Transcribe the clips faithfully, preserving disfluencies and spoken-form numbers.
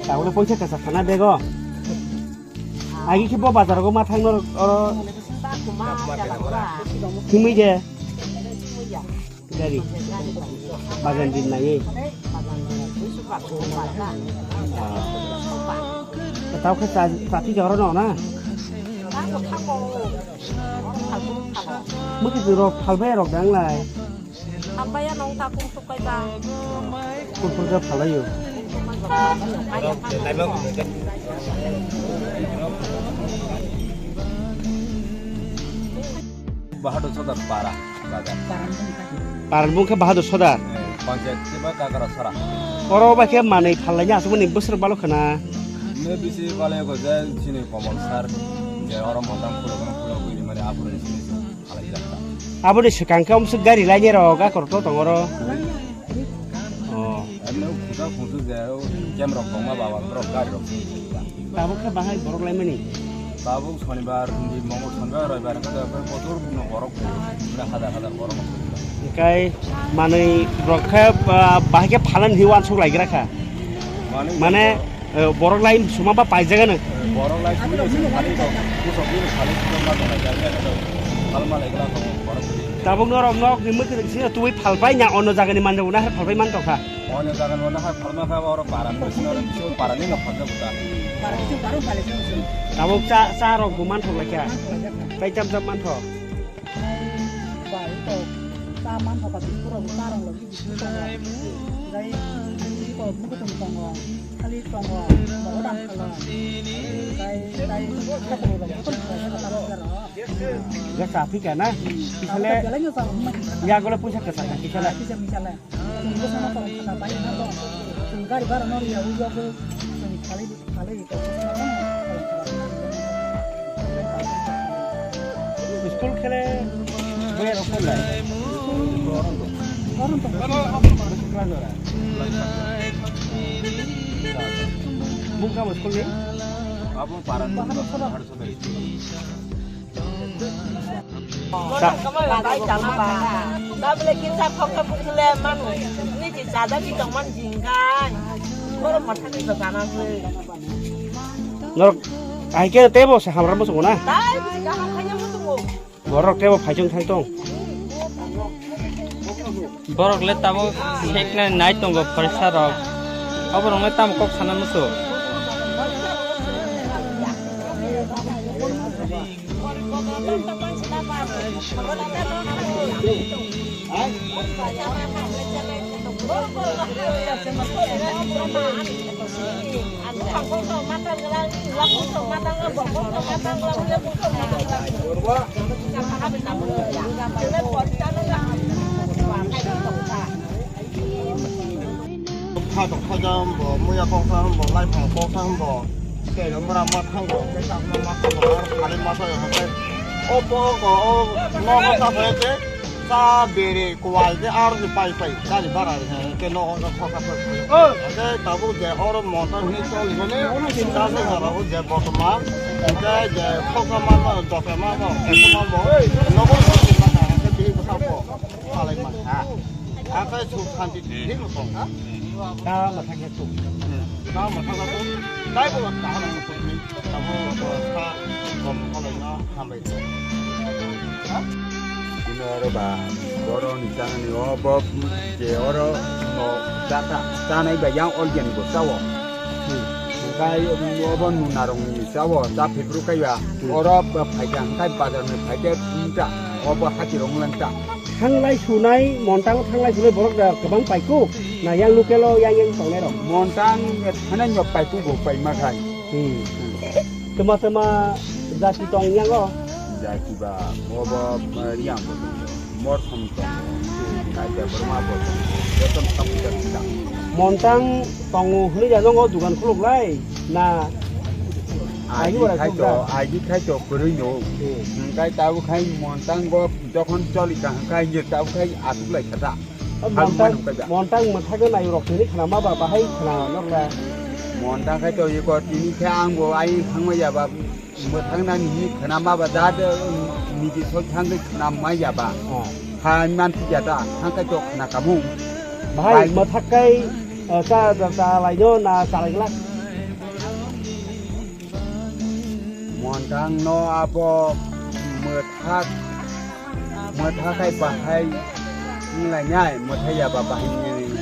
Tabukle poisa kwchak sana bego. Agi khe bo bazar go ma thang nor oro. Thumui de. Gari. Bagan din nai. Tau khe cha, cha phi jora no na. Mukhe rok phalbai rok dang lai. Hambai ya nong takung sukai ba. Kurkur khe phalaio. Bahadur Sodar para bazar. Paran bung khe Bahadur Sodar. Eh, panchayat se ba Kakara Sara. Oro ba khe manwi phallaina aswkmani bwswk balo khna. Ne bisi bale ko je chini Komol sir, je oro montang phulo kono phulo bini mane aphulo chini. Aboni swkang khe omswk gari lainai rok akorok to tongoro. Oh. Emne khusa khusu je o camp rok tongma baba borok gari rok. Tabuk khe bahai borok laimani. Tabuk Shonibar, Mongo, Shonibar, Roibar khe botor no borok. Pura hazar hazar borok. Hikai manwi rok khe, ah, bahai khe phalan hi wansuk laigra kha. Mane Eh, borok lai suma ba paijagano. Borok lai suma sung khali to, kusok ni khali kusok ma tong lai, ya, ya, ya, mal mal ekla tong, borok sini. Tabuk norok nok ni mukhe sini tubui phalpai nya ono jagani manjago na hai phalpai man tongkha. Ono jagani ono hai phalma kha oro para ni sini oro bisu para ni nok phaljago ta. Tabuk cha, cha rok bo man thok lai kha. Tai cham cham man thok. Bai to cha man thok ba bisu rok cha rong lo. Tei iko mukutung tongo, khali tongo, borok dam khala. Tei, tei, khakulu rok, khakulu rok, khakulu rok. Gasa phika na? Kisale, belai no sa, ma. Ya gole puisa kasa ka, kisale. Kisa misale. Chwng bwsano tong khata bai na to. Chwng gari bara no riya, ulo bo, chwng khali. School khele boya rok khele. Bung kama school ni? Abo paran. Bai tangba. Tabule kisa khoksa bukhule manu. Niji jada ni tongman jingkai. Boro mothani to jana se. Norok ai khe tebo se hamra muchungo na? Tai buji kaham khaina muchungo. Borok tebo phaichung thangtong. Borok le tabuk seknai nai tongo phaisa rok. Oborok le tamo kok sana muchung. Kha tong kha jang bo, muya kok thang bo, lai phang kok thang bo, tei no mura ma thang bo, tei tak ma ma thang bo, ar khali ma thang bo, tei o po ko o no ko ta phe te, cha bere kwal te ar se pai pai, gari bara re, tei no ko kha kha. Tei tabuk je oro motor ni choli bo ne, ta se jara bo je boto ma, tei je kok ma ma, doke ma ma, ek ma bo, no ko ma ma, tei bi ko sa bo. Palai man ha. Akai su khanti thik no tong ha. Ka ma thang ya su. Ka ma thang ya su. Dai bo kaham no sukni. Tamo sa kom palai no hambai. Ha? Ino oro ba, boro ni chang ni o bo je oro no jata, chanai ba yang organ bo chawo. Kai obo nunarong ni chawo, cha phibru kaiba. Oro phai kha, hwnkhe bazar ni phai khe phunukta, obo hati rong langta. Thanglai sunai, montang thanglai sunai borok da kwbang paikuk, na yang local o yang yang tongnai rok? Montang thanai no paikuk bo paima khai. Hmm. Twma twma jati tong yang o? Jati ba, obo, eh, Riang bo tongo, Morsom tongo, Naija Borma bo tongo, joto no kapu jati ta. Montang tongo hwnwi da nongo dugan khuluk lai na? Agi agi ora khai to, khuluk da? Agi khai to kwrwi no. Hmm. Hwnkhe tabuk khai montang go jokhon choli ka hwnkhe tabuk khai asuk lai kha ta. O montang, montang mwthakno nai rok tini khna ma ba bahai khna norla. Montang khai to iko tini khe ang bo ai thangma ya ba. Mwthang nang hini khna ma ba da de, niji soi thang de khna ma ya ba. Oh. Hai man ti ya da, thang kai to khna ka mung. Bahai, bahai mwthak kai, eh, cha, cha, cha laino na cha lai glak? Montang no abo mwthak, mwthak kai bahai wng lai nai, mwthai ya ba bahai ni.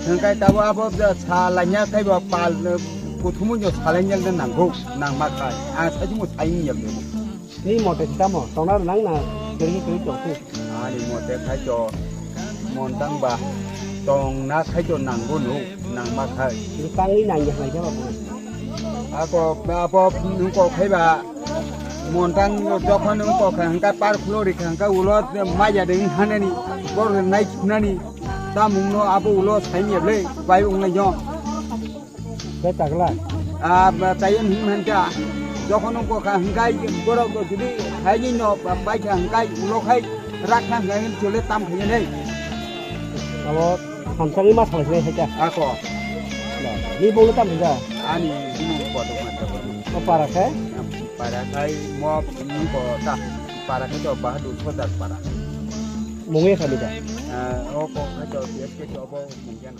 Hwng kai tabo abo cha lai nya kai ba pal, eh, kuthumu no cha lai nya nanggo, nang ma khai. Ang sa jumo sai ni ya. Ni mote si tamo, tongna rwnang na kwrwi kwrwi tong khe? Ani mote khai to montang ba tongna khai to nanggo no, nangma khai. Ni tangwi nangya khlai khe ba bo? Ako, abo nungko khai ba montang jokhon nungko khai hangka par khlo ri hangka ulo maya de hanani, bor nai khunani, tamung no abo ulo sai ni ble, bai ung lai no. Khe chakla? Ah, ba, tai em him hanja. Jokhon ko kha hingkai, borok jodi haini no ba, bai kha hingkai, ulo khai, rak na hingkai, chole tam khai nei. Abo hamsani ma salai sinai hai ta? Ako. Ni bolo tam hingka? Ani bini ko to ma to. O para khai? Para khai mo bini ko ta. Para khai to Bahadur Sodar para. Mungye kami ta? Ah, o ko khai to, yes ke to bo mungyan.